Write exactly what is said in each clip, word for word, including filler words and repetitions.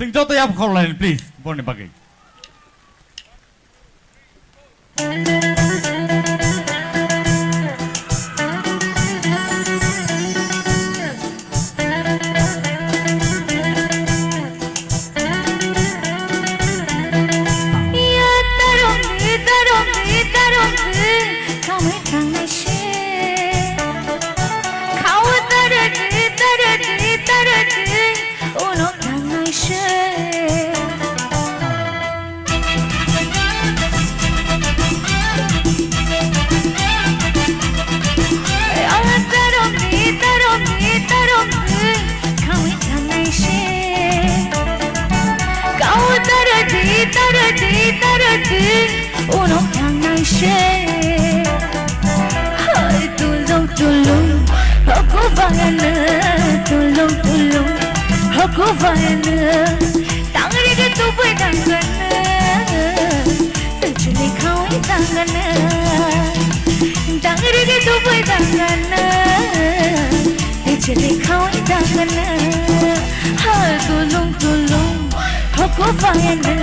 Chwng joto yap khorlaini, please, borni bagwi. Uno tangnai se. Awan tarong ni, tarong ni, tarong ni, khawi tangnai se. Kau tara di, tara di, tara di, uno tangnai se. Hai tulung tulung, hoku vayana, tulung tulung, hoku vayana. Tangri ke tubui tanggana, tujuli khawi tanggana. Tangri ke tubui tanggana, tujuli khawi tanggana. Hai tulung tulung, hoku vayana,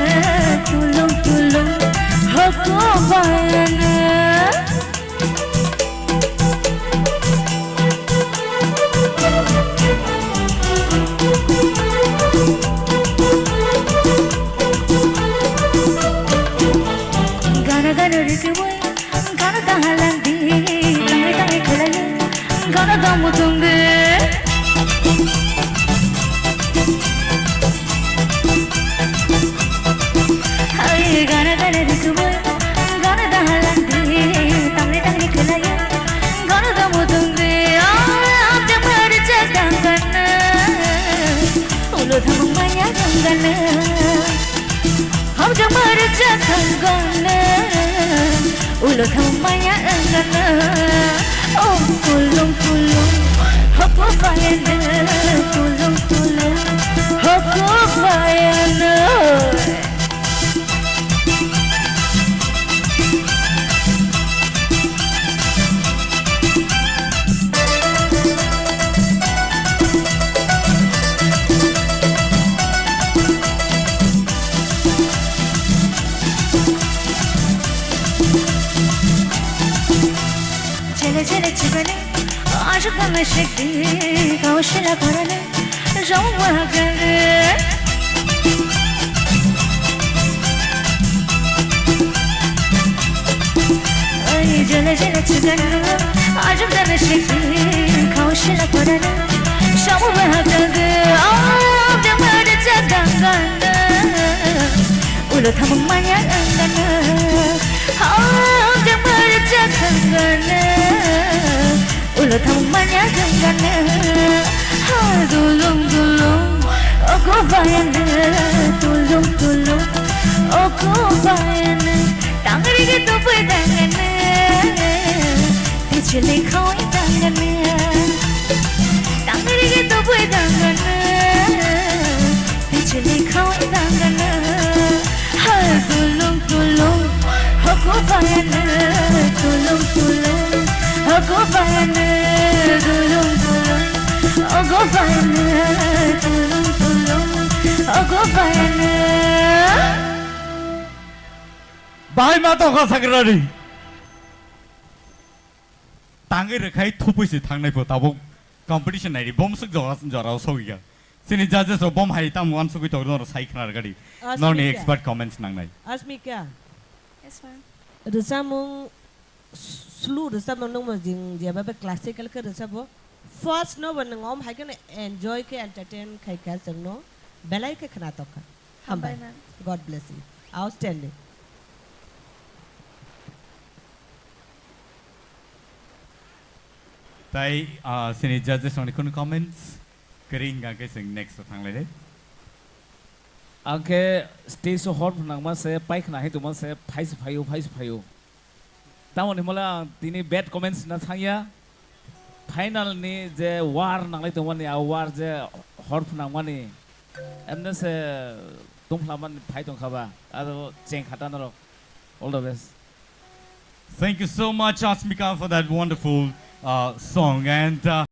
tulung tulung, hoku vayana. Gana gana rikui, gana dahalan di, tangai tangai khwlai, gana damu tungde. Hai gana gana rikui, gana dahalan di, tangri tangri khwlai, gana damu tungde. Ah, amjak mari chakang gana, ulo thamung maya gana. Hamjak mari chakang gana, ulo thamung maya gana. Oh, tulung tulung, hoku vayana, tulung tulung, hoku vayana. Chele chele chibane, ashuk dame shekti, kaushila korane. Rong wagale. Ai jala jala chuganu, ajum dana shiki, khaushila parana. Shamu bahagaga, am jamada chagangana. Ulo thamung maya gangana, am jamada chagangana. Ulo thamung manya gangana, ha dulung dulung, ogo bayana, dulung dulung, ogo bayana. Tangri ge tubui dangana, pichili khoi dangana. Tangri ge tubui dangana, pichili khoi dangana. Hai tulung tulung, hoku bayana, tulung tulung, hoku bayana, tulung tulung, hoku bayana, tulung tulung, hoku bayana. Bahai ma tongkha sakrari. Tangwi rwkhai thupui se thangnai pho tabuk competition naidi bom swk jora jora o sogwi kha. Chini judges rok bom hai tamo uansugwi tongo norok sai khna rwgadi. Norni Asmika. Expert comments nangnai. Asmika. Yes, ma'am. Rwchapmung slu rwchapmung nungmo jing jeba be classical khe rwchabo. First no bo nwng om hai kheno enjoy khe entertain khai kha chwngno belai khe khna tokha. Hambai, hambai, ma'am. God bless you. Outstanding. Tai, ah, sini judges rokni kunu comments? Kering hingka khe chwng next o thanglainai. Ang khe stage o hor phnangma se, pai khna hai tongma se, phai se phaio, phai se phaio. Tamoni hwnmale ang tini bad comments na thangya. Final ni je war nanglai tongmani, a war je hor phnangmani, emne se tongphlamani phai tongkha ba, aro cheng khata norok. All the best. Thank you so much, Asmika, for that wonderful, uh, song. And, uh,